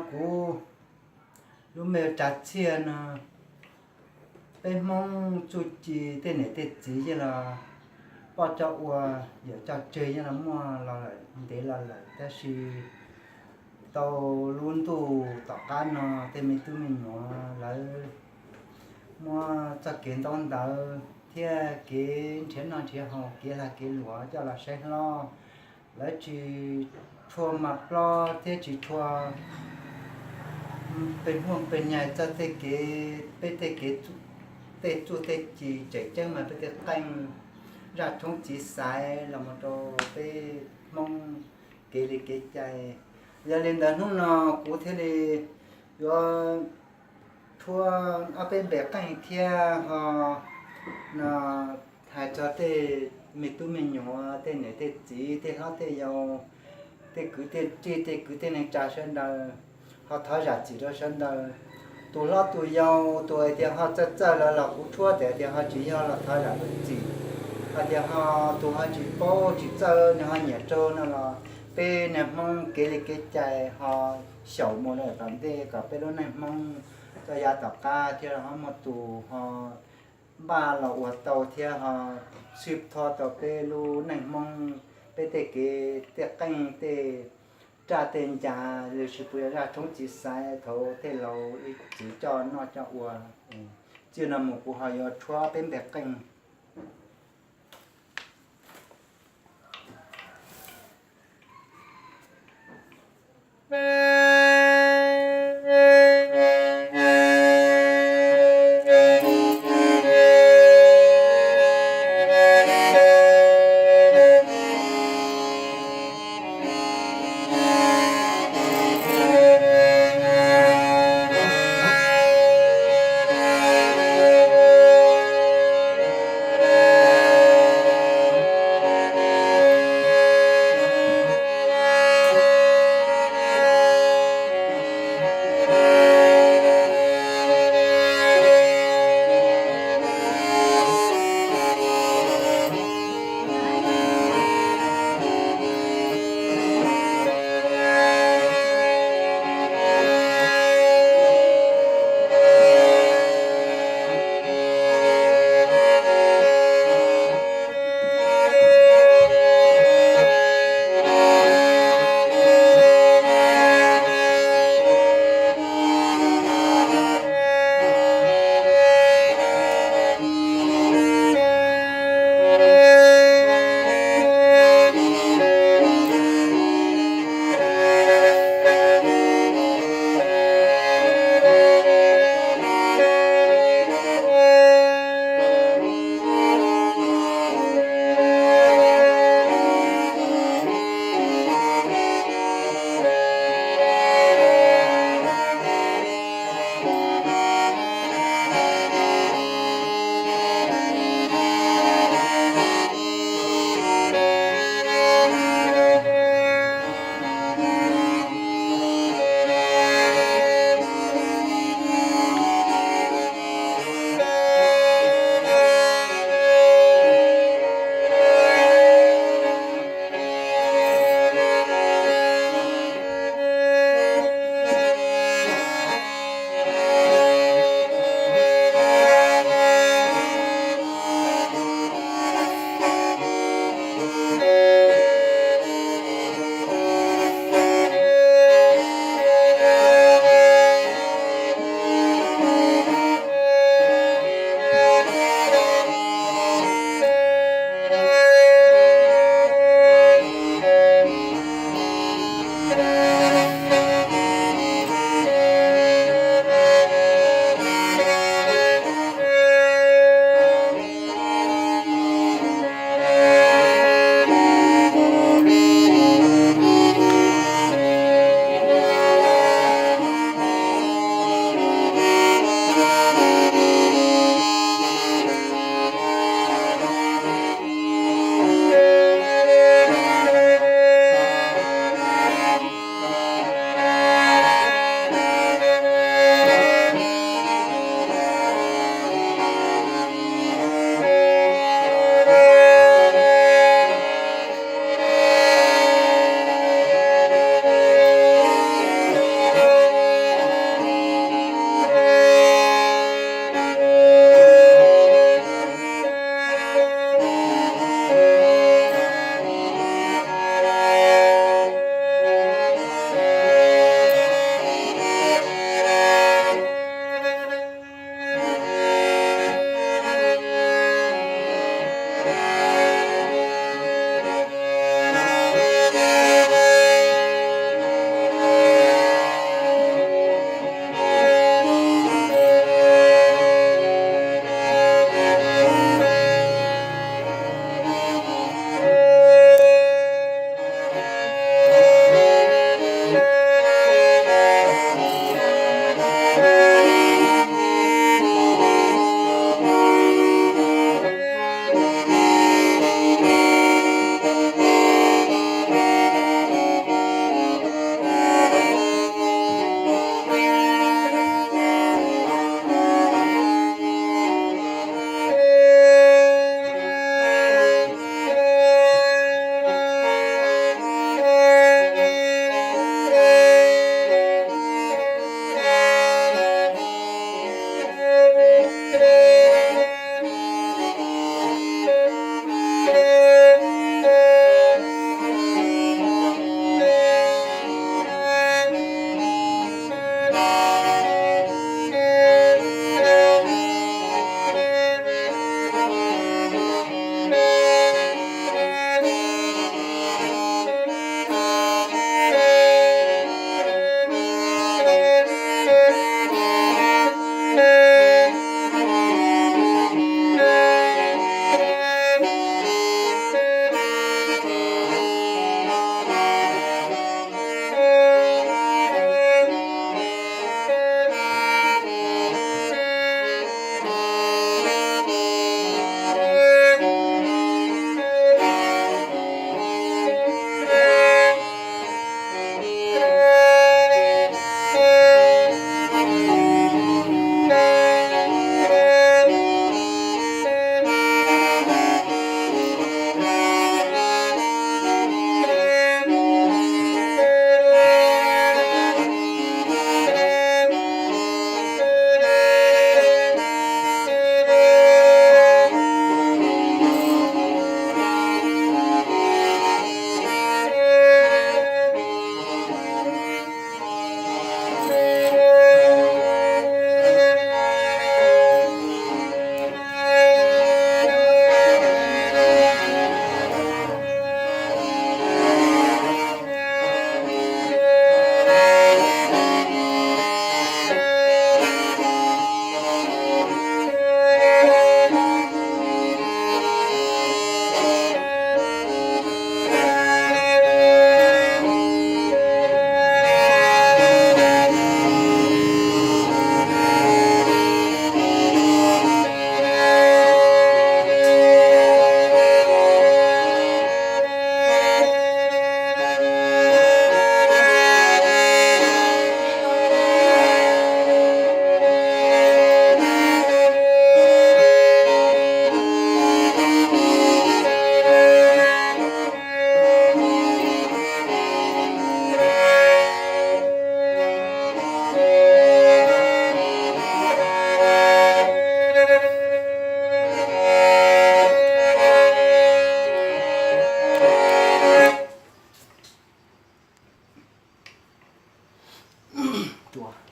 Kuv lub me tsav txiaj no, peb Hmoob txuj ci tej niam tej txiv yeej los poj coj ua, yawm coj tseg yeej los muaj los lawm ntev los lawm, tab sis tau lub ntuj tom qab no tej me tub me nyuam lawv muab txoj kev ntaub ntawv thiab kev nrhiav noj nrhiav haus, kev lag kev luam coj los saib hlob, lawv tsis tshua mas plob thiab tsis tshua pe huaj pe nyais txog tej kev, peb tej kev, tej txuj tej ci tseem ceeb mas peb tej qeej, zaj tshoob txiv xaiv los mus rau peb Hmoob kev li kev cai. Yog li ntawd hnub no kuv thiaj li yuav tshuab ob peb npe qeej thiab ho no hais txog tej me tub me nyuam, tej niam tej txiv, tej hlob tej yau, tej kwv tej tij, tej kwv tej neej tsa sawv daws, ho thov zam txim rau sawv daws. Tus hlob tus yau, tus hais tias ho txawj txawj los los kuv tshuab, tus hais tias ho tsis yog los thov zam lub txim. Hais tias ho tus ho tsis paub tsis txawj nws ho nyiam raug no los peb neeg Hmoob kev li kev cai ho xyaum mus lawm tom ntej kom peb lub neej Hmoob txoj yav tom qab thiaj ho muaj tus ho npaj los ua tau thiab ho sib thov tau peb lub neej Hmoob, peb tej kev tej qeej tej raj tej ncas los sis puas yog zaj tshoob txiv xaiv thaum tej laus ib txwm coj noj coj ua. Txij no mus kuv ho yuav tshuab peb npe qeej. Suav.